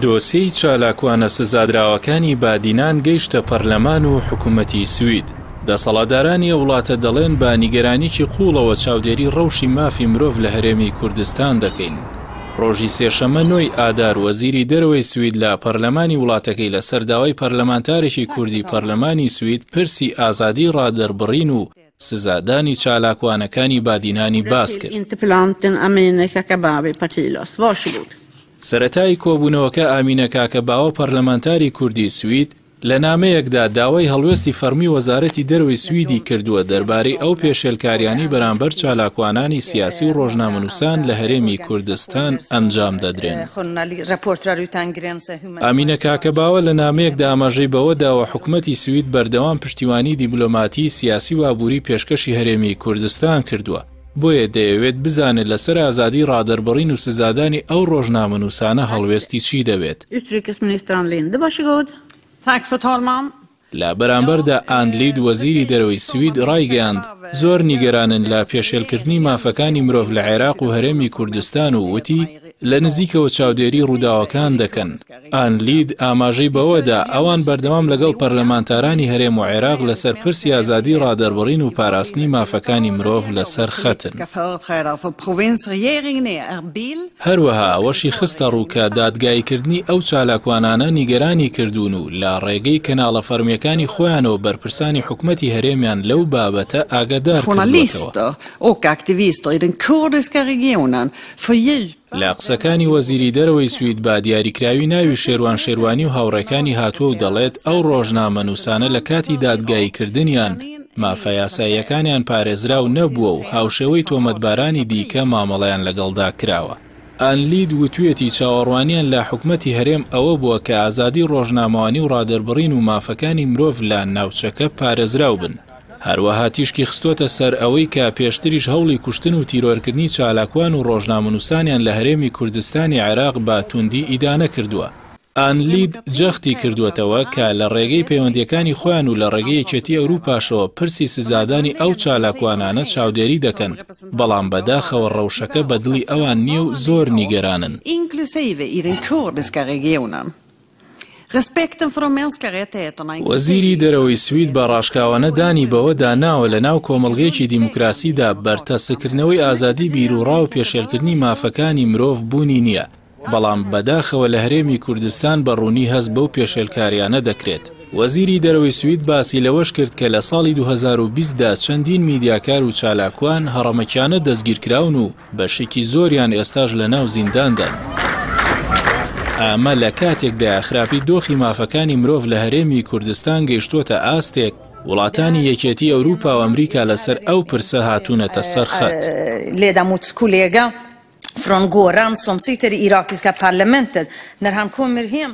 دۆسیەی چالاکوانە سزادراوەکانی بادینان گەیشتە پەرلەمان و حکومەتی سوید. دەسەڵاتدارانی ئەو وڵاتە دەڵێن بە نیگەرانیەکی قووڵەوە چاودێری ڕەوشی مافی مرۆڤ لە هەرێمی کوردستان دەکەین. ڕۆژی سێشەممە نۆی ئادار وەزیری دەرەوەی سوید لە پەرلەمانی وڵاتەکەی لەسەر داوای پەرلەمانتارێکی کوردی پەرلەمانی سوید پرسی ئازادی ڕادەربڕین و سزادانی چالاکوانەکانی بادینانی باس کرد. سەرەتای کۆبوونەوەکە ئامینە کاکەباوە پەرلەمانتاری کوردی سوید لە نامەیەکدا داوای هەڵوێستی فەڕمی وەزارەتی دەرەوەی سویدی کردووە دەربارەی ئەو پێشێلکاریانەی بەرامبەر چالاکوانانی سیاسی و ڕۆژنامەنووسان لە هەرێمی کوردستان ئەنجام دەدرێن. ئامینە کاکەباوە لە نامەیەکدا ئاماژەی بەوە داوە حکومەتی سوید بەردەوام پشتیوانی دیبلۆماتی، سیاسی و ئابووری پێشکەشی هەرێمی کوردستان کردووە، بۆیە دەیەوێت بزانێت لەسەر ئازادی ڕادەربڕین و سزادانی ئەو ڕۆژنامەنووسانە هەڵوێستی چی دەبێت. لە بەرامبەردا ئان لید وەزیری دەرەوەی سوید ڕایگەیاند، زۆر نیگەرانن لە پێشێلکردنی مافەکانی مرۆڤ لە عێراق و هەرێمی کوردستان و وتی، لە نزیکەوە چاودێری ڕووداوەکان دەکەن. ئان لید ئاماژەی بەوەدا، ئەوان بەردەوام لەگەڵ پەرلەمانتارانی هەرێم و عێراق لەسەر پرسی ئازادی ڕادەربڕین و پاراستنی مافەکانی مرۆڤ لەسەر خەتن. هەروەها ئەوەشی خستەڕوو کە دادگاییکردنی ئەو چالاکوانانە نیگەرانی کردوون و لە ڕێگەی کەناڵە فەرمییەکانی خۆیانەوە بەرپرسانی حکومەتی هەرێمیان لەو بابەتە ئاگادار کردووەتەوە. لە قسەکانی وەزیری دەرەوەی سوید بە دیاریکراوی ناوی شێروان شێروانی و هاوڕێکانی هاتووە و دەڵێت ئەو ڕۆژنامەنووسانە لە کاتی دادگاییکردنیان مافە یاساییەکانیان پارێزراو نەبووە و هاوشێوەی تۆمەتبارانی دیکە مامەڵەیان لەگەڵدا کراوە. ئان لید وتویەتی چاوەڕوانیان لە حکومەتی هەرێم ئەوە بووە کە ئازادی ڕۆژنامەوانی و ڕادەربڕین و مافەکانی مرۆڤ لە ناوچەکە پارێزراو بن. هەروەها تیشکی خستووەتە سەر ئەوەی کە پێشتریش هەوڵی کوشتن و تیرۆرکردنی چالاکوان و ڕۆژنامەنووسانیان لە هەرێمی کوردستانی عێراق بە توندی ئیدانە کردووە. ئان لید جەختی کردووەتەوە کە لە ڕێگەی پەیوەندییەکانی خۆیان و لە ڕێگەی یەکێتی ئەوروپاشەوە پرسی سزادانی ئەو چالاکوانانە چاودێری دەکەن، بەڵام بەداخەوە ڕەوشەکە بە دڵی ئەوان نییە و زۆر نیگەرانن. وەزیری دەرەوەی سوید بە ڕاشکاوانە دانی بەوەدا ناوە لە ناو کۆمەڵگەیەکی دیموکراسیدا بەرتەسککردنەوەی ئازادی بیروڕا و پێشێلکردنی مافەکانی مرۆڤ بوونی نییە، بەڵام بەداخەوە لە هەرێمی کوردستان بە ڕوونی هەست بەو پێشێلکاریانە دەکرێت. وەزیری دەرەوەی سوید باسی لەوەش کرد کە لە ساڵی 2020 دا چەندین میدیاکار و چالاکوان هەڕەمەکیانە دەستگیرکراون و بەشێکی زۆریان ئێستاش لە ناو زینداندان. ئەمە لە کاتێکدایە خراپی دۆخی مافەکانی مرۆڤ لە هەرێمی کوردستان گەیشتووەتە ئاستێک وڵاتانی یەکێتی ئەوروپا و ئەمریکا لەسەر ئەو پرسە هاتوونەتە سەر خەت. Från Goran som sitter i irakiska parlamentet när han kommer hem.